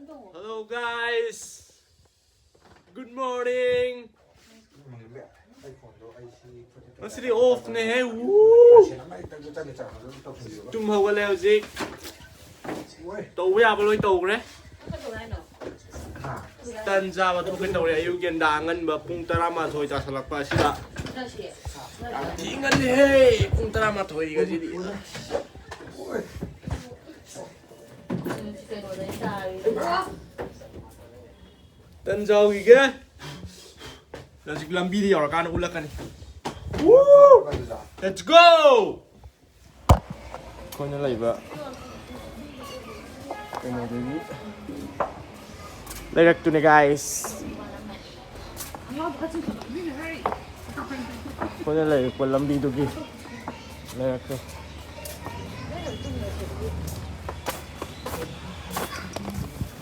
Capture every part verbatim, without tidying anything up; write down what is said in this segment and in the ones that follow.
Hello guys. Good morning. ꯉꯁꯤꯗꯤ ꯑꯣꯐꯅꯦꯍꯦ꯫ Woo! ꯇꯨꯝ ꯍꯧꯒꯠꯂꯦ ꯍꯧꯖꯤꯛ꯫ ꯇꯧꯕ ꯌꯥꯕ ꯂꯣꯏ ꯇꯧꯈ꯭ꯔꯦ꯫ ꯇꯟ ꯆꯥꯕ ꯊꯣꯛꯀꯦ ꯇꯧꯔꯦ꯫ ꯑꯌꯨꯛ ꯌꯦꯟꯗꯥ ꯑꯉꯟꯕ ꯄꯨꯡ ꯇꯔꯥꯃꯥꯊꯣꯏ ꯇꯥꯁꯜꯂꯛꯄ ꯑꯁꯤꯗ꯫ ꯌꯥꯝ ꯊꯤ ꯉꯜꯂꯤꯍꯦ꯫ ꯄꯨꯡ ꯇꯔꯥꯃꯥꯊꯣꯏ ꯉꯁꯤꯗꯤ꯫ ꯇꯟꯖꯥꯎꯒꯤꯒꯦ꯫ ꯍꯧꯖꯤꯛ ꯂꯝꯕꯤꯗ ꯌꯧꯔꯀꯥꯟꯗ ꯎꯠꯂꯛꯀꯅꯤ꯫ Woo! Let's go! ꯑꯩꯈꯣꯏꯅ ꯂꯩꯕ ꯀꯩꯅꯣꯗꯒꯤ ꯂꯩꯔꯛꯇꯨꯅꯦ guys꯫ ꯑꯩꯈꯣꯏꯅ ꯂꯩꯔꯛꯄ ꯂꯝꯕꯤꯗꯨꯒꯤ ꯂꯩꯔꯛꯇꯣ꯫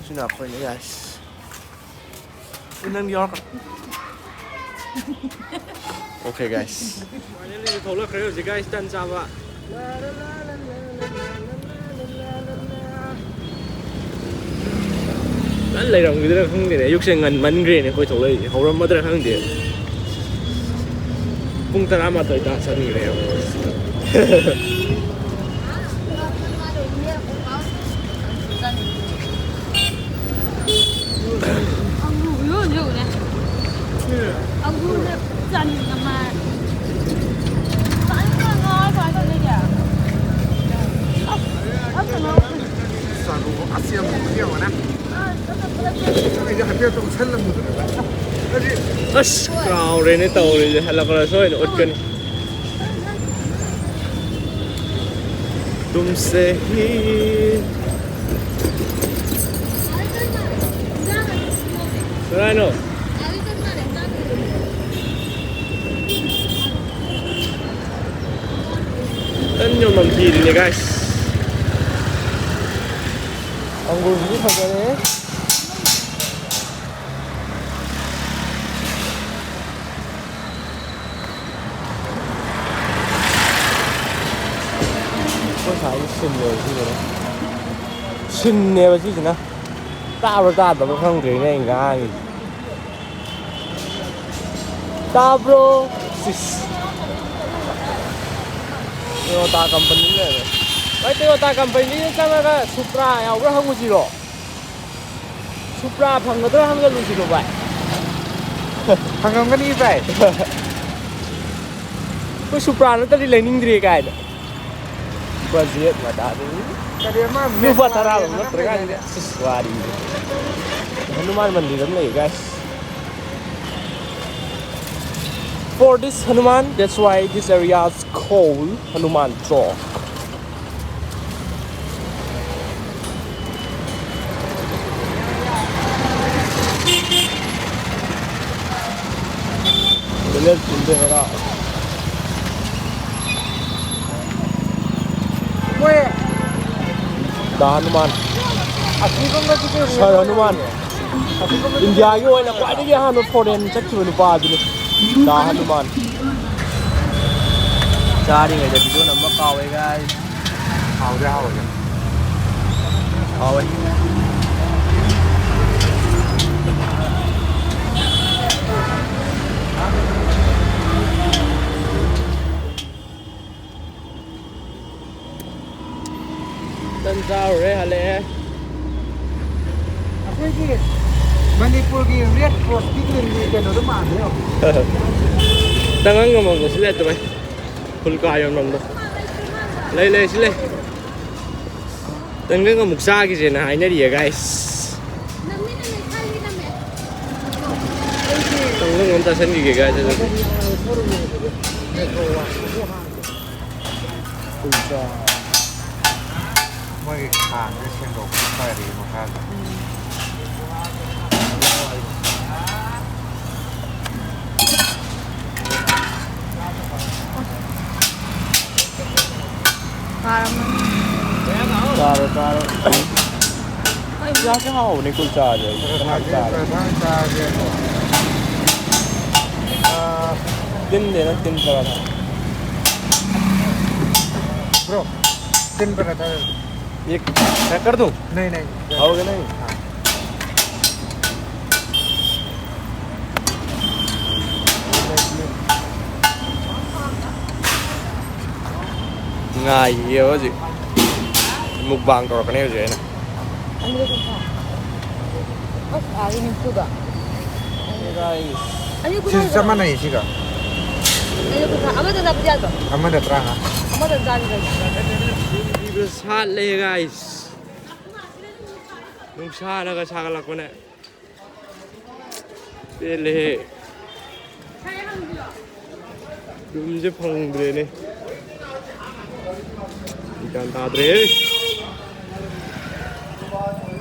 ꯁꯤꯅ ꯑꯩꯈꯣꯏꯅꯦ guys꯫ ꯅꯪ ꯌꯥꯎꯔꯛꯀꯅꯨ꯫ Okay guys꯫ Finally ꯊꯣꯛꯂꯛꯈ꯭ꯔꯦ ꯍꯧꯖꯤꯛ guys ꯇꯟ ꯆꯥꯕ꯫ ꯇꯟ ꯂꯩꯔꯝꯈꯤꯗ꯭ꯔꯥ ꯈꯪꯗꯦꯅꯦ꯫ ꯑꯌꯨꯛꯁꯦ ꯉꯟꯃꯟꯈ꯭ꯔꯦꯅꯦ ꯑꯩꯈꯣꯏ ꯊꯣꯛꯂꯛꯏꯁꯦ꯫ ꯍꯧꯔꯝꯃꯗ꯭ꯔꯥ ꯈꯪꯗꯦ꯫ ꯄꯨꯡ ꯇꯔꯥꯃꯥꯊꯣꯏ ꯇꯥ ꯆꯟꯈ꯭ꯔꯦꯕ꯫ ꯑꯪꯒꯨꯔ ꯌꯣꯟ ꯌꯣꯟꯅꯦ꯫ ꯑꯪꯒꯨꯔꯅ ꯆꯥꯅꯤꯡꯉ ꯃꯥꯜꯂꯦ꯫ ꯆꯥꯅꯤꯡꯉ ꯉꯥꯎꯔꯦ ꯀꯃꯥꯏꯅ ꯇꯧꯗꯣꯏꯅꯣ? ꯑꯁ, ꯑꯝꯇ ꯉꯥꯎꯔꯦ꯫ ꯆꯥꯔꯨ ꯑꯁ ꯌꯥꯝ ꯌꯦꯡꯉꯣꯅꯦ꯫ ꯑꯁ, ꯀꯥꯎꯔꯦꯅꯦ ꯇꯧꯔꯤꯁꯦ꯫ ꯍꯜꯂꯛꯄꯗ ꯁꯣꯏꯅ ꯎꯠꯀꯅꯤ꯫ ꯇꯨꯝꯁꯦ ꯍꯤ꯫ ꯀꯗꯥꯏꯅꯣ? ꯇꯟ ꯌꯣꯟꯐꯝ ꯊꯤꯔꯤꯅꯦ guys꯫ ꯑꯪꯒꯨꯔꯁꯤꯗꯤ ꯐꯖꯔꯦ꯫ ꯑꯩꯈꯣꯏ ꯁ꯭ꯋꯥꯏꯒꯤ ꯁꯤꯟꯅꯦꯕ ꯁꯤꯁꯤꯅ꯫ ꯁꯤꯟꯅꯦꯕ ꯁꯤꯁꯤꯅ꯫ ꯇꯥꯕ꯭ꯔꯥ ꯇꯥꯗꯕ꯭ꯔꯥ ꯈꯪꯗ꯭ꯔꯦꯅꯦ ꯑꯩ ꯉꯥꯡꯉꯤꯁꯦ꯫ ꯇꯥꯕ꯭ꯔꯣ? ꯁꯤꯁ꯫ ꯇꯣꯌꯣꯇꯥ ꯀꯝꯄꯅꯤ ꯂꯩꯔꯦ꯫ ꯚꯥꯏ, ꯇꯣꯌꯣꯇꯥ ꯀꯝꯄꯅꯤꯗ ꯆꯪꯉꯒ ꯁꯨꯄ꯭ꯔꯥ ꯌꯥꯎꯕ꯭ꯔꯥ ꯍꯪꯉꯨꯁꯤꯔꯣ? ꯁꯨꯄ꯭ꯔꯥ ꯐꯪꯒꯗ꯭ꯔꯥ ꯍꯪꯒꯠꯂꯨꯁꯤꯔꯣ, ꯚꯥꯏ? ꯐꯪꯉꯝꯒꯅꯤ, ꯚꯥꯏ꯫ ꯑꯩꯈꯣꯏ ꯁꯨꯄ꯭ꯔꯥ ꯅꯠꯇ꯭ꯔꯗꯤ ꯂꯩꯅꯤꯡꯗ꯭ꯔꯦ ꯀꯥꯏꯅ꯫ ꯕꯖꯦꯠ ꯃꯇꯥꯗꯨ꯫ ꯀꯔꯤ ꯑꯃ ꯂꯨꯄꯥ ꯃꯦꯠ ꯇꯔꯥ ꯂꯥꯛꯑꯦ ꯂꯧ ꯍꯥꯏꯅ ꯅꯠꯇ꯭ꯔꯀꯥꯟꯗ꯫ ꯂꯩꯗꯥꯏꯅꯦ? ꯁꯤꯁ, ꯋꯥꯔꯤꯗꯤ꯫ ꯍꯅꯨꯃꯥꯟ ꯃꯟꯗꯤꯔ ꯑꯃ ꯂꯩ, guys꯫ For this Hanuman, that's why this area is called Hanuman Chowk. ꯃꯣꯏ ꯗ ꯍꯅꯨꯃꯥꯟ꯫ ꯑꯁꯤꯒꯨꯝꯕꯁꯤꯗꯤ ꯁꯔ ꯍꯅꯨꯃꯥꯟ꯫ ꯏꯟꯗꯤꯌꯥꯒꯤ ꯑꯣꯏꯅ ꯈ꯭ꯋꯥꯏꯗꯒꯤ ꯑꯍꯥꯟꯕ ꯐꯣꯔꯦꯟ ꯆꯠꯈꯤꯕ ꯅꯨꯄꯥ ꯑꯗꯨꯅꯤ꯫ ꯗ ꯍꯅꯨꯃꯥꯟ꯫ ꯆꯥꯔꯤꯉꯩꯗ ꯚꯤꯗꯤꯑꯣ ꯅꯝꯕ ꯀꯥꯎꯋꯦ, guys꯫ ꯍꯥꯎꯗꯤ ꯍꯥꯎꯋꯦ꯫ ꯍꯥꯎꯋꯦ꯫ ꯇꯟ ꯆꯥꯔꯨꯔꯦ, ꯍꯜꯂꯛꯑꯦ꯫ ꯑꯩꯈꯣꯏꯒꯤ ꯃꯅꯤꯄꯨꯔꯒꯤ ꯔꯦꯠ ꯀ꯭ꯔꯣꯁꯀꯤ ꯀꯩꯅꯣꯗꯣ ꯃꯥꯟꯗ꯭ꯔꯣ? ꯇꯉꯪ ꯑꯃꯃꯝꯗ ꯁꯤ ꯂꯩꯇꯕꯩ꯫ ꯐꯨꯜ ꯀꯥ ꯌꯣꯟꯐꯝꯗꯣ꯫ ꯂꯩ, ꯂꯩ, ꯁꯤ ꯂꯩ꯫ ꯇꯪꯒꯪ ꯑꯃꯨꯛ ꯆꯥꯈꯤꯁꯦꯅ ꯍꯥꯏꯅꯔꯤꯌꯦ, guys꯫ ꯇꯪꯒꯪ ꯑꯃ ꯆꯥꯁꯤꯟꯈꯤꯒꯦ, guys, ꯑꯗꯨꯗꯤ꯫ ꯃꯣꯏꯒꯤ ꯈꯥꯡꯁꯦ ꯁꯦꯡꯗꯣꯛꯄ ꯐꯔꯤ ꯃꯈꯥꯗ꯫ ꯀꯥꯔꯝꯃꯅꯤ꯫ ꯆꯥꯔꯣ, ꯆꯥꯔꯣ꯫ ꯌꯥꯝ ꯍꯥꯎꯕꯅꯦ ꯀꯨꯜꯆꯥꯁꯦ꯫ ꯄꯔꯊꯥꯁꯦ, ꯆꯥꯔꯦ꯫ ꯄꯔꯊꯥ ꯆꯥꯔꯁꯦ꯫ ꯑꯥ, ꯇꯤꯟꯗꯦꯅ ꯇꯤꯟ ꯄꯔꯊꯥ꯫ Bro, ꯇꯤꯟ ꯄꯔꯊꯥ꯫ ये पैक कर दूं? नहीं, नहीं। खाओगे नहीं? हाँ। ꯉꯥꯏꯈꯤꯒꯦꯕ ꯍꯧꯖꯤꯛ꯫ ꯃꯨꯛꯕꯥꯡ ꯇꯧꯔꯛꯀꯅꯤ ꯍꯧꯖꯤꯛ ꯑꯩꯅ꯫ ꯑꯅꯤꯒ ꯀꯨꯟꯊ꯭ꯔꯥ꯫ ꯑꯁ, ꯑꯥꯒꯤ ꯅꯤꯐꯨꯗꯣ꯫ ꯑꯅꯤꯒ ꯁꯤꯁꯨ ꯀꯨꯟꯊ꯭ꯔꯥ꯫ ꯆꯞ ꯃꯥꯟꯅꯩ ꯁꯤꯒ꯫ ꯑꯅꯤꯒ ꯀꯨꯟꯊ꯭ꯔꯥ꯫ ꯑꯃꯗ ꯆꯥꯕꯗꯤ ꯌꯥꯗ꯭ꯔꯣ? ꯑꯃꯗ ꯇꯔꯥꯃꯉꯥ꯫ ꯑꯃꯗ ꯆꯥꯕꯗꯤ ꯌꯥꯗ꯭ꯔꯣ? ꯁꯥꯠꯂꯦ, guys꯫ ꯅꯨꯡꯁꯥꯅꯒ ꯁꯥꯒꯠꯂꯛꯄꯅꯦ꯫ ꯄꯦꯜꯂꯦꯍꯦ꯫ ꯔꯨꯝꯁꯦ ꯐꯪꯗ꯭ꯔꯦꯅꯦ꯫ ꯒ꯭ꯌꯥꯟ ꯇꯥꯗ꯭ꯔꯦꯍꯦ꯫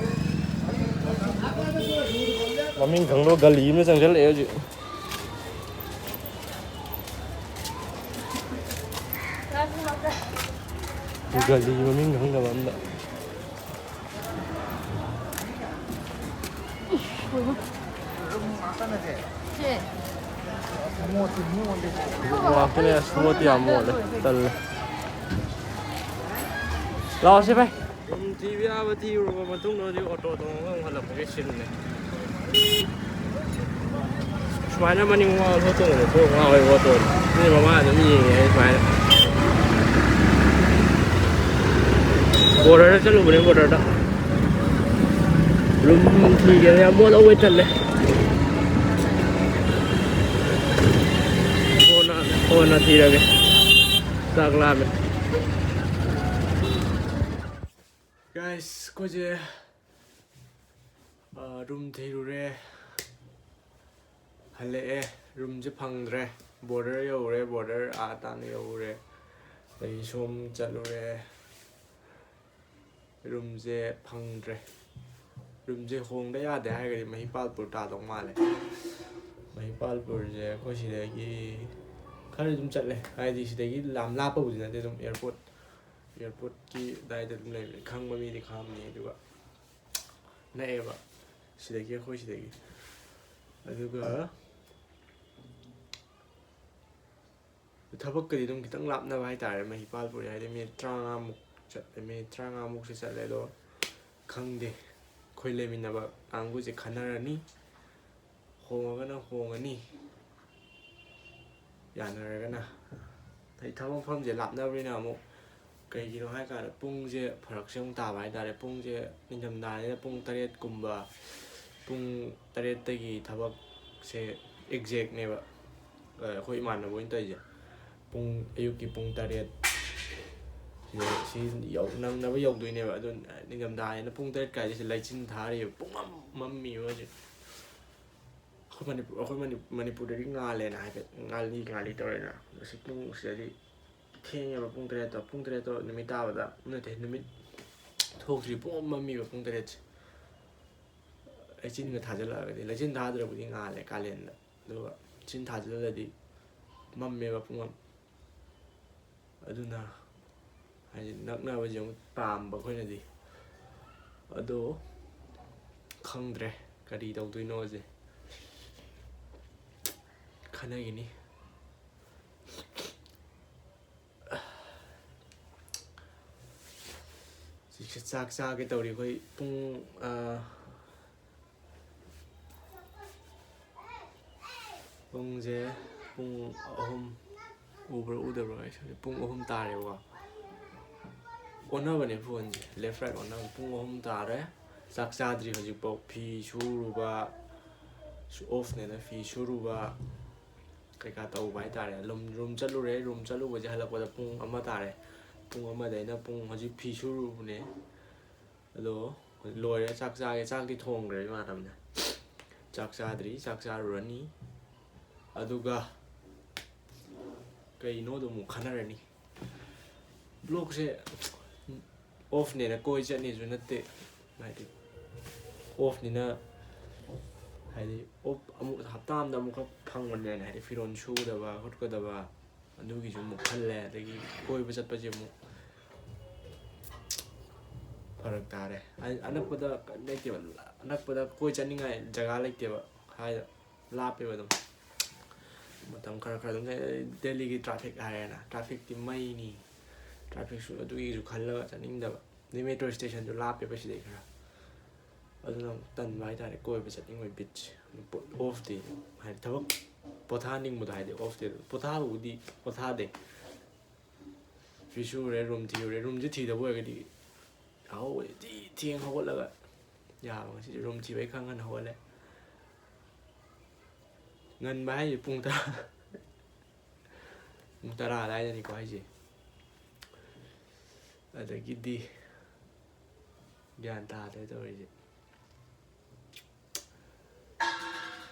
ꯃꯃꯤꯡ ꯈꯪꯗꯕ ꯒꯂꯤ ꯑꯃ ꯆꯪꯁꯜꯂꯛꯑꯦ ꯍꯧꯖꯤꯛ꯫ ꯒꯂꯤ ꯃꯃꯤꯡ ꯈꯪꯗꯕ ꯑꯝꯗ꯫ ꯉꯥꯛꯇꯅꯦ, ꯑꯁ, ꯃꯣꯠꯇꯤ ꯌꯥꯝ ꯃꯣꯠꯂꯦ, ꯇꯜꯂꯦ꯫ ꯂꯥꯛꯑꯣꯁꯦ ꯚꯥꯏ꯫ ꯔꯨꯝ ꯊꯤꯕ ꯌꯥꯕ ꯊꯤꯔꯨꯔꯕ ꯃꯇꯨꯡꯗ ꯍꯧꯖꯤꯛ ꯑꯣꯇꯣ ꯇꯣꯡꯉꯒ ꯑꯃꯨꯛ ꯍꯜꯂꯛꯄꯒꯤ ꯁꯤꯟꯅꯦ꯫ ꯁꯨꯃꯥꯏꯅ ꯃꯅꯤꯡ ꯃꯃꯥꯡ ꯊꯣꯛ ꯇꯣꯡꯕꯗꯣ ꯀꯣꯛ ꯉꯥꯎꯋꯦ ꯑꯣꯇꯣꯗꯣ꯫ ꯃꯤ ꯃꯃꯥ ꯑꯗꯨꯝ ꯌꯦꯡꯉꯦ ꯑꯩ ꯁꯨꯃꯥꯏꯅ꯫ Border ꯗ ꯆꯠꯂꯨꯕꯅꯦ, border ꯗ꯫ ꯔꯨꯝ ꯊꯤꯒꯦꯅ ꯌꯥꯝ ꯃꯣꯠꯍꯧꯋꯦ, ꯇꯜꯂꯦ꯫ ꯀꯣꯟꯅ, ꯀꯣꯟꯅ ꯊꯤꯔꯒꯦ꯫ ꯆꯥꯛ ꯂꯥꯝꯃꯦ꯫ Guys, ꯑꯩꯈꯣꯏꯁꯦ, ꯑ, ꯔꯨꯝ ꯊꯤꯔꯨꯔꯦ꯫ ꯍꯜꯂꯛꯑꯦ꯫ ꯔꯨꯝꯁꯦ ꯐꯪꯗ꯭ꯔꯦ꯫ Border ꯌꯧꯔꯦ꯫ Border ꯑꯥ ꯇꯥꯅ ꯌꯧꯔꯦ꯫ ꯑꯗꯒꯤ ꯁꯣꯝ ꯆꯠꯂꯨꯔꯦ꯫ ꯔꯨꯝꯁꯦ ꯐꯪꯗ꯭ꯔꯦ꯫ ꯔꯨꯝꯁꯦ ꯍꯣꯡꯗ ꯌꯥꯗꯦ ꯍꯥꯏꯔꯒꯗꯤ ꯃꯍꯤꯄꯥꯜꯄꯨꯔ ꯇꯥꯗꯧ ꯃꯥꯜꯂꯦ꯫ ꯃꯍꯤꯄꯥꯜꯄꯨꯔꯁꯦ ꯑꯩꯈꯣꯏ ꯁꯤꯗꯒꯤ ꯈꯔ ꯑꯗꯨꯝ ꯆꯠꯂꯦ꯫ ꯍꯥꯏꯗꯤ ꯁꯤꯗꯒꯤ ꯌꯥꯝ ꯂꯥꯞꯄꯕꯨꯗꯤ ꯅꯠꯇꯦ, ꯑꯗꯨꯝ airport, airport ꯀꯤ ꯑꯗꯥꯏꯗ ꯑꯗꯨꯝ ꯂꯩꯕꯅꯦ꯫ ꯈꯪꯕ ꯃꯤꯗꯤ ꯈꯪꯉꯝꯅꯤ꯫ ꯑꯗꯨꯒ ꯅꯛꯑꯦꯕ ꯁꯤꯗꯒꯤ, ꯑꯩꯈꯣꯏ ꯁꯤꯗꯒꯤ꯫ ꯑꯗꯨꯒ ꯊꯕꯛꯀꯗꯤ ꯑꯗꯨꯝ ꯈꯤꯇꯪ ꯂꯥꯞꯅꯕ ꯍꯥꯏꯇꯥꯔꯦ꯫ ꯃꯍꯤꯄꯥꯜꯄꯨꯔ ꯍꯥꯏꯗꯤ minute ꯇꯔꯥꯃꯉꯥꯃꯨꯛ ꯆꯠꯂꯦ, minute ꯇꯔꯥꯃꯉꯥꯃꯨꯛꯁꯦ ꯆꯠꯂꯦ꯫ ꯑꯗꯣ ꯈꯪꯗꯦ, ꯑꯩꯈꯣꯏ ꯂꯩꯃꯤꯟꯅꯕ ꯀꯥꯡꯕꯨꯁꯦ ꯈꯟꯅꯔꯅꯤ꯫ ꯍꯣꯡꯉꯒꯅ ꯍꯣꯡꯉꯅꯤ, ꯌꯥꯅꯔꯒꯅ꯫ ꯑꯩ ꯊꯕꯛ ꯃꯐꯝꯁꯦ ꯂꯥꯞꯅꯕꯅꯤꯅ ꯑꯃꯨꯛ ꯀꯩꯒꯤꯅꯣ ꯍꯥꯏ ꯀꯥꯟꯗ ꯄꯨꯡꯁꯦ ꯐꯔꯛꯁꯦ ꯑꯃꯨꯛ ꯇꯥꯕ ꯍꯥꯏ ꯇꯥꯔꯦ꯫ ꯄꯨꯡꯁꯦ ꯅꯤꯡꯊꯝꯊꯥꯅꯤꯅ ꯄꯨꯡ ꯇꯔꯦꯠꯀꯨꯝꯕ, ꯄꯨꯡ ꯇꯔꯦꯠꯇꯒꯤ ꯊꯕꯛꯁꯦ ꯑꯦꯛꯖꯦꯛꯅꯦꯕ꯫ ꯑꯩꯈꯣꯏ ꯏꯃꯥꯟꯅꯕ ꯑꯣꯏꯅ ꯇꯧꯔꯤꯁꯦ ꯄꯨꯡ, ꯑꯌꯨꯛꯀꯤ ꯄꯨꯡ ꯇꯔꯦꯠ ꯁꯤꯗ, ꯁꯤ ꯌꯧ-, ꯅꯪꯅꯕ ꯌꯧꯗꯣꯏꯅꯦꯕ꯫ ꯑꯗꯨ ꯅꯤꯡꯊꯝꯊꯥꯅꯤꯅ ꯄꯨꯡ ꯇꯔꯦꯠ ꯀꯥꯏꯁꯦ ꯂꯩꯆꯤꯟ ꯊꯥꯔꯤꯕ, ꯄꯨꯡꯃꯝ ꯃꯝꯃꯤꯕ ꯍꯧꯖꯤꯛ꯫ ꯑꯩꯈꯣꯏ ꯃꯅꯤꯄꯨꯔ, ꯑꯩꯈꯣꯏ ꯃꯅꯤ-, ꯃꯅꯤꯄꯨꯔꯗꯗꯤ ꯉꯥꯜꯂꯦꯅ ꯍꯥꯏꯐꯦꯠ ꯉꯥꯜꯂꯤ ꯉꯥꯜꯂꯤ ꯇꯧꯔꯦꯅ꯫ ꯉꯁꯤ ꯄꯨꯡ ꯁꯤꯗꯗꯤ ꯊꯦꯡꯉꯦꯕ, ꯄꯨꯡ ꯇꯔꯦꯠꯇꯣ꯫ ꯄꯨꯡ ꯇꯔꯦꯠꯇꯣ ꯅꯨꯃꯤꯠ ꯇꯥꯕꯗ, ꯅꯠꯇꯦ, ꯅꯨꯃꯤꯠ ꯊꯣꯛꯇ꯭ꯔꯤ, ꯄꯨꯡꯃꯝ ꯃꯝꯃꯤꯕ ꯄꯨꯡ ꯇꯔꯦꯠꯁꯦ꯫ ꯂꯩꯆꯤꯟꯒ ꯊꯥꯖꯤꯜꯂꯛꯑꯒꯗꯤ, ꯂꯩꯆꯤꯟ ꯊꯥꯗ꯭ꯔꯕꯨꯗꯤ ꯉꯥꯜꯂꯦ ꯀꯥꯂꯦꯟꯗ, ꯑꯗꯨꯒ ꯂꯩꯆꯤꯟ ꯊꯥꯖꯤꯜꯂꯗꯤ ꯃꯝꯃꯦꯕ ꯄꯨꯡꯃꯝ꯫ ꯑꯗꯨꯅ ꯍꯥꯏꯗꯤ ꯅꯛꯅꯕꯁꯦ ꯑꯃꯨꯛ ꯄꯥꯝꯕ ꯑꯩꯈꯣꯏꯅꯗꯤ꯫ ꯑꯗꯣ ꯈꯪꯗ꯭ꯔꯦ ꯀꯔꯤ ꯇꯧꯗꯣꯏꯅꯣꯁꯦ, ꯈꯟꯅꯈꯤꯅꯤ꯫ ꯍꯧꯖꯤꯛꯁꯦ ꯆꯥꯛ ꯆꯥꯒꯦ ꯇꯧꯔꯤ꯫ ꯑꯩꯈꯣꯏ ꯄꯨꯡ, ꯑꯥ, ꯄꯨꯡꯁꯦ ꯄꯨꯡ ꯑꯍꯨꯝ, ꯎꯕ꯭ꯔꯥ ꯎꯗꯕ꯭ꯔꯥ ꯑꯩ ꯁꯣꯔꯤ, ꯄꯨꯡ ꯑꯍꯨꯝ ꯇꯥꯔꯦꯕꯀꯣ꯫ ꯑꯣꯟꯅꯕꯅꯦ ꯐꯣꯟꯁꯦ, left right ꯑꯣꯟꯅꯕꯅꯦ꯫ ꯄꯨꯡ ꯑꯍꯨꯝ ꯇꯥꯔꯦ, ꯆꯥꯛ ꯆꯥꯗ꯭ꯔꯤ ꯍꯧꯖꯤꯛꯐꯥꯎ꯫ ꯐꯤ ꯁꯨꯔꯨꯕ, ꯑꯣꯐꯅꯦꯅ ꯐꯤ ꯁꯨꯔꯨꯕ, ꯀꯩꯀꯥ ꯇꯧꯕ ꯍꯥꯏꯇꯥꯔꯦ꯫ ꯔꯨꯝ, ꯔꯨꯝ ꯆꯠꯂꯨꯔꯦ꯫ ꯔꯨꯝ ꯆꯠꯂꯨꯕꯁꯦ ꯍꯜꯂꯛꯄꯗ ꯄꯨꯡ ꯑꯃ ꯇꯥꯔꯦ꯫ ꯄꯨꯡ ꯑꯃꯗꯩꯅ ꯄꯨꯡ, ꯍꯧꯖꯤꯛ ꯐꯤ ꯁꯨꯔꯨꯕꯅꯦ꯫ ꯑꯗꯣ ꯂꯣꯏꯔꯦ, ꯆꯥꯛ ꯆꯥꯒꯦ꯫ ꯆꯥꯛꯇꯤ ꯊꯣꯡꯈ꯭ꯔꯦ ꯏꯃꯥꯟꯅꯕꯅ꯫ ꯆꯥꯛ ꯆꯥꯗ꯭ꯔꯤ, ꯆꯥꯛ ꯆꯥꯔꯨꯔꯅꯤ꯫ ꯑꯗꯨꯒ ꯀꯩꯅꯣꯗꯣ ꯑꯃꯨꯛ ꯈꯟꯅꯔꯅꯤ꯫ ꯕ꯭ꯂꯣꯛꯁꯦ ꯑꯣꯐꯅꯦꯅ ꯀꯣꯏ ꯆꯠꯅꯤꯁꯨ ꯅꯠꯇꯦ, ꯍꯥꯏꯗꯤ ꯑꯣꯐꯅꯤꯅ, ꯍꯥꯏꯗꯤ ꯑꯣꯐ ꯑꯃꯨꯛ ꯍꯞꯇꯥ ꯑꯃꯗ ꯑꯃꯨꯛꯈꯛ ꯐꯪꯕꯅꯦꯅ, ꯍꯥꯏꯗꯤ ꯐꯤꯔꯣꯜ ꯁꯨꯒꯗꯕ ꯈꯣꯠꯀꯗꯕ, ꯑꯗꯨꯒꯤꯁꯨ ꯑꯃꯨꯛ ꯈꯜꯂꯦ꯫ ꯑꯗꯒꯤ ꯀꯣꯏꯕ ꯆꯠꯄꯁꯦ ꯑꯃꯨꯛ ꯐꯔꯛ ꯇꯥꯔꯦ꯫ ꯑ-, ꯑꯅꯛꯄꯗ ꯀꯔꯤꯝ ꯂꯩꯇꯦꯕ, ꯑꯅꯛꯄꯗ ꯀꯣꯏ ꯆꯠꯅꯤꯡꯉꯥꯏ ꯖꯒꯥ ꯂꯩꯇꯦꯕ, ꯍꯥꯏꯗ ꯂꯥꯞꯄꯦꯕ ꯑꯗꯨꯝ꯫ ꯃꯇꯝ ꯈꯔ ꯈꯔ ꯑꯗꯨꯝ ꯆꯪꯉꯦ꯫ ꯗꯦꯜꯂꯤꯒꯤ ꯇ꯭ꯔꯥꯐꯤꯛ ꯍꯥꯏꯔꯦꯅ, ꯇ꯭ꯔꯥꯐꯤꯛꯇꯤ ꯃꯩꯅꯤ꯫ ꯇ꯭ꯔꯥꯐꯤꯛꯁꯨ ꯑꯗꯨꯒꯤꯁꯨ ꯈꯜꯂꯒ ꯆꯠꯅꯤꯡꯗꯕ꯫ ꯑꯗꯩ ꯃꯦꯇ꯭ꯔꯣ ꯁ꯭ꯇꯦꯁꯟꯁꯨ ꯂꯥꯞꯄꯦꯕ ꯁꯤꯗꯩ ꯈꯔ꯫ ꯑꯗꯨꯅ ꯑꯃꯨꯛ ꯇꯟꯕ ꯍꯥꯏꯇꯥꯔꯦ ꯀꯣꯏꯕ ꯆꯠꯅꯤꯡꯕꯒꯤ ꯕꯤꯠꯁꯦ꯫ ꯑꯣꯐ ꯗꯦ ꯍꯥꯏꯗꯤ ꯊꯕꯛ ꯄꯣꯊꯥꯅꯤꯡꯕꯗꯣ, ꯍꯥꯏꯗꯤ ꯑꯣꯐ ꯗꯦꯗꯣ ꯄꯣꯊꯥꯕꯕꯨꯗꯤ ꯄꯣꯊꯥꯗꯦ꯫ ꯄꯤꯁꯨꯔꯦ, ꯔꯨꯝ ꯊꯤꯔꯨꯔꯦ꯫ ꯔꯨꯝꯁꯦ ꯊꯤꯗꯕ ꯑꯣꯏꯔꯒꯗꯤ ꯌꯥꯍꯧꯕꯁꯦ ꯊꯤ ꯊꯦꯡ ꯍꯧꯒꯠꯂꯒ ꯌꯥꯕ꯫ ꯉꯁꯤꯗꯤ ꯔꯨꯝ ꯊꯤꯕꯩ ꯈꯔ ꯉꯟꯅ ꯍꯧꯒꯠꯂꯦ꯫ ꯉꯟꯕ ꯍꯥꯏꯁꯦ ꯄꯨꯡ ꯇꯔꯥ, ꯄꯨꯡ ꯇꯔꯥ ꯑꯗꯨꯋꯥꯏꯗꯅꯤꯀꯣ ꯍꯥꯏꯁꯦ꯫ ꯑꯗꯒꯤꯗꯤ ꯒ꯭ꯌꯥꯟ ꯇꯥꯗ꯭ꯔꯦ ꯇꯧꯔꯤꯁꯦ꯫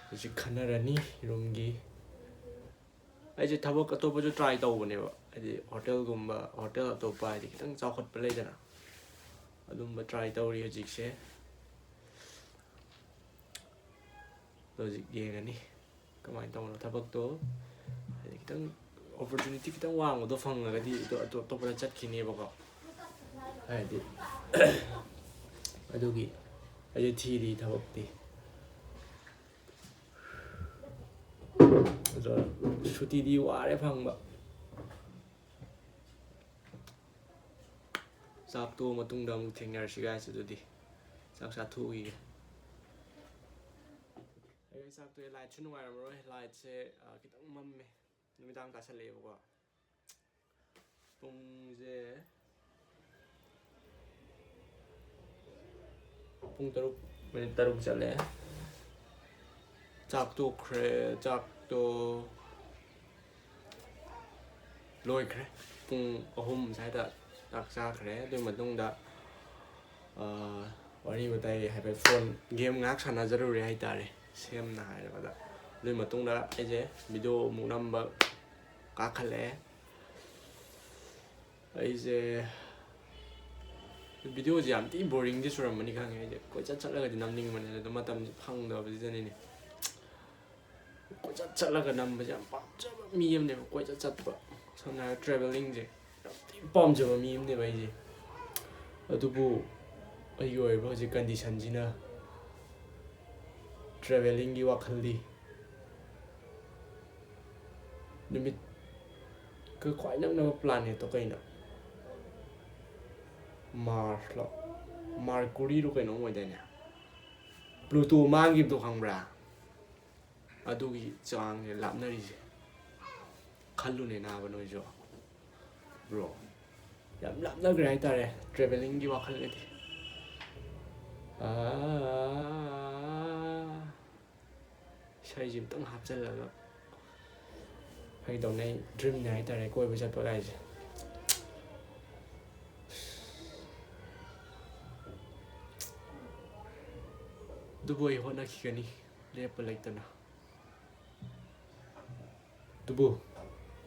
ꯍꯧꯖꯤꯛ ꯈꯟꯅꯔꯅꯤ ꯔꯨꯝꯒꯤ꯫ ꯑꯩꯁꯦ ꯊꯕꯛ ꯑꯇꯣꯞꯄꯁꯨ ꯇ꯭ꯔꯥꯏ ꯇꯧꯕꯅꯦꯕ, ꯍꯥꯏꯗꯤ ꯍꯣꯇꯦꯜꯒꯨꯝꯕ, ꯍꯣꯇꯦꯜ ꯑꯇꯣꯞꯄ ꯍꯥꯏꯗꯤ ꯈꯤꯇꯪ ꯆꯥꯎꯈꯠꯄ ꯂꯩꯗꯅ, ꯑꯗꯨꯝꯕ ꯇ꯭ꯔꯥꯏ ꯇꯧꯔꯤ ꯍꯧꯖꯤꯛꯁꯦ꯫ ꯍꯧꯖꯤꯛ ꯌꯦꯡꯉꯅꯤ ꯀꯃꯥꯏꯅ ꯇꯧꯕꯅꯣ ꯊꯕꯛꯇꯣ, ꯍꯥꯏꯗꯤ ꯈꯤꯇꯪ ꯑꯣꯄꯣꯔꯆꯨꯅꯤꯇꯤ ꯈꯤꯇꯪ ꯋꯥꯡꯕꯗꯣ ꯐꯪꯉꯒꯗꯤ ꯑꯗꯣ ꯑꯇꯣꯞ-, ꯑꯇꯣꯞꯄꯗ ꯆꯠꯈꯤꯅꯦꯕꯀꯣ꯫ ꯍꯥꯏꯗꯤ ꯑꯗꯨꯒꯤ ꯑꯩꯁꯦ ꯊꯤꯔꯤ ꯊꯕꯛꯇꯤ꯫ ꯑꯗꯣ ꯁꯨꯇꯤꯗꯤ ꯋꯥꯔꯦ ꯐꯪꯕ꯫ ꯆꯥꯛ ꯇꯣꯛꯑ ꯃꯇꯨꯡꯗ ꯑꯃꯨꯛ ꯊꯦꯡꯅꯔꯁꯤ guys꯫ ꯑꯗꯨꯗꯤ ꯆꯥꯛ ꯆꯥꯊꯣꯛꯎꯈꯤꯒꯦ꯫ ꯑꯩ ꯆꯥꯛ ꯇꯣꯛꯑꯦ꯫ ꯂꯥꯏꯠꯁꯨ ꯅꯨꯡꯉꯥꯏꯔꯝꯃꯔꯣꯏ, ꯂꯥꯏꯠꯁꯦ, ꯑ, ꯈꯤꯇꯪ ꯃꯝꯃꯦ꯫ ꯅꯨꯃꯤꯗꯥꯡ ꯇꯥꯁꯜꯂꯛꯑꯦꯕꯀꯣ꯫ ꯄꯨꯡꯁꯦ ꯄꯨꯡ ꯇꯔꯨꯛ, ꯃꯤꯅꯤꯠ ꯇꯔꯨꯛ ꯆꯠꯂꯦ꯫ ꯆꯥꯛ ꯇꯣꯛꯈ꯭ꯔꯦ꯫ ꯆꯥꯛꯇꯣ ꯂꯣꯏꯈ꯭ꯔꯦ꯫ ꯄꯨꯡ ꯑꯍꯨꯝ ꯁ꯭ꯋꯥꯏꯗ ꯆꯥꯛ ꯆꯥꯈ꯭ꯔꯦ꯫ ꯑꯗꯨꯒꯤ ꯃꯇꯨꯡꯗ, ꯑ, ꯋꯥꯔꯤ ꯋꯥꯇꯥꯏ ꯍꯥꯏꯐꯦꯠ, ꯐꯣꯟ ꯒꯦꯝ ꯉꯥꯏꯍꯥꯛ ꯁꯥꯟꯅꯖꯔꯨꯔꯦ ꯍꯥꯏꯇꯥꯔꯦ, ꯁꯦꯝꯅ ꯍꯥꯏꯔꯕꯗ꯫ ꯑꯗꯨꯒꯤ ꯃꯇꯨꯡꯗ ꯑꯩꯁꯦ ꯚꯤꯗꯤꯑꯣ ꯑꯃꯨꯛ ꯅꯝꯕ ꯀꯥꯈꯠꯂꯛꯑꯦ꯫ ꯑꯩꯁꯦ ꯚꯤꯗꯤꯑꯣꯁꯦ ꯌꯥꯝ ꯊꯤ ꯕꯣꯔꯤꯡꯗꯤ ꯆꯨꯔꯝꯃꯅꯤ ꯈꯪꯉꯦ꯫ ꯑꯩꯁꯦ ꯀꯣꯏꯆꯠ ꯆꯠꯂꯒꯗꯤ ꯅꯝꯅꯤꯡꯕꯅꯦ, ꯑꯗꯣ ꯃꯇꯝꯁꯦ ꯐꯪꯗꯕꯁꯤꯗꯅꯤꯅꯦ꯫ ꯀꯣꯏꯆꯠ ꯆꯠꯂꯒ ꯅꯝꯕꯁꯦ ꯌꯥꯝ ꯄꯥꯝꯖꯕ ꯃꯤ ꯑꯃꯅꯦꯕ, ꯀꯣꯏꯆꯠ ꯆꯠꯄ꯫ ꯁꯝꯅ ꯍꯥꯏꯔꯕꯗ travelling ꯁꯦ ꯌꯥꯝ ꯊꯤ ꯄꯥꯝꯖꯕ ꯃꯤ ꯑꯃꯅꯦꯕ ꯑꯩꯁꯦ꯫ ꯑꯗꯨꯕꯨ ꯑꯩꯒꯤ ꯑꯣꯏꯔꯤꯕ ꯍꯧꯖꯤꯛ condition ꯁꯤꯅ travelling ꯒꯤ ꯋꯥꯈꯜꯗꯤ ꯅꯨꯃꯤꯠꯀ ꯈ꯭ꯋꯥꯏ ꯅꯛꯅꯕ planet ꯇꯣ ꯀꯩꯅꯣ? Mars ꯂꯣ? Mercury ꯔꯣ ꯀꯩꯅꯣꯝ ꯑꯣꯏꯗꯥꯏꯅꯦ? Pluto ꯃꯥꯡꯈꯤꯕꯗꯣ ꯈꯪꯕ꯭ꯔꯥ? ꯑꯗꯨꯒꯤ ꯆꯥꯡꯅꯦ ꯂꯥꯞꯅꯔꯤꯁꯦ꯫ ꯈꯜꯂꯨꯅꯦ ꯅꯥꯕ ꯅꯣꯏꯁꯨ꯫ Bro, ꯌꯥꯝ ꯂꯥꯞꯅꯈ꯭ꯔꯦ ꯍꯥꯏꯇꯥꯔꯦ ꯇ꯭ꯔꯦꯚꯦꯂꯤꯡꯒꯤ ꯋꯥꯈꯜꯒꯗꯤ꯫ ꯑꯥ, ꯏꯁꯩꯁꯤ ꯑꯝꯇꯪ ꯍꯥꯞꯆꯤꯜꯂꯒ ꯐꯩꯗꯧꯅꯦ꯫ ꯑꯩ ꯗ꯭ꯔꯤꯝꯅꯦ ꯍꯥꯏꯇꯥꯔꯦ ꯀꯣꯏꯕ ꯆꯠꯄ ꯀꯥꯏꯁꯦ꯫ ꯑꯗꯨꯕꯨ ꯑꯩ ꯍꯣꯠꯅꯈꯤꯒꯅꯤ ꯂꯦꯞꯄ ꯂꯩꯇꯅ꯫ ꯑꯗꯨꯕꯨ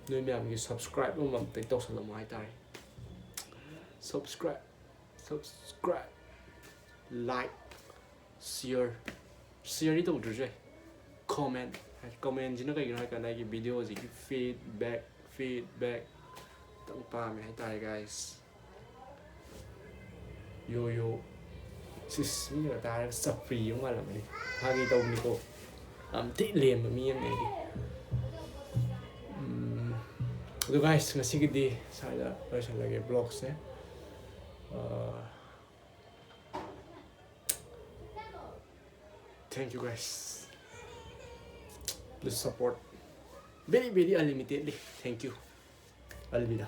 ꯅꯣꯏ ꯃꯌꯥꯝꯒꯤ ꯁꯕꯁꯀ꯭ꯔꯥꯏꯕ ꯑꯃꯃꯝꯇ ꯇꯧꯁꯜꯂꯝꯃꯣ ꯍꯥꯏꯇꯥꯔꯦ꯫ ꯁꯕꯁꯀ꯭ꯔꯥꯏꯕ, ꯁꯕꯁꯀ꯭ꯔꯥꯏꯕ, ꯂꯥꯏꯛ, ꯁꯤꯌꯔ, ꯁꯤꯌꯔꯗꯤ ꯇꯧꯗ꯭ꯔꯁꯨ ꯌꯥꯏ꯫ ꯀꯣꯃꯦꯟ, ꯀꯣꯃꯦꯟꯁꯤꯅ ꯀꯩꯒꯤꯅꯣ ꯍꯥꯏ ꯀꯥꯟꯗ ꯑꯩꯒꯤ ꯚꯤꯗꯤꯑꯣꯁꯤꯒꯤ ꯐꯤꯗꯕꯦꯛ, ꯐꯤꯗꯕꯦꯛ ꯈꯤꯇꯪ ꯄꯥꯝꯃꯦ ꯍꯥꯏꯇꯥꯔꯦ ꯒꯥꯏꯁ꯫ ꯌꯣ ꯌꯣ꯫ ꯁꯤꯁ, ꯃꯤꯅꯒ ꯇꯥꯔꯒ ꯆꯞꯄ꯭ꯔꯤ ꯑꯃ ꯃꯥꯜꯂꯝꯃꯅꯤ꯫ ꯐꯥꯒꯤ ꯇꯧꯕꯅꯤꯀꯣ꯫ ꯌꯥꯝ ꯊꯤ ꯂꯦꯝꯕ ꯃꯤ ꯑꯃꯅꯤ ꯑꯩꯗꯤ꯫ ꯎꯝ, ꯑꯗꯨ ꯒꯥꯏꯁ, ꯉꯁꯤꯒꯤꯗꯤ ꯁ꯭ꯋꯥꯏꯗ ꯂꯣꯏꯁꯤꯜꯂꯒꯦ ꯕ꯭ꯂꯣꯒꯁꯦ꯫ ꯑꯥ, thank you guys, please support, very very unlimitedly, thank you, ꯑꯜꯕꯤꯗꯥ꯫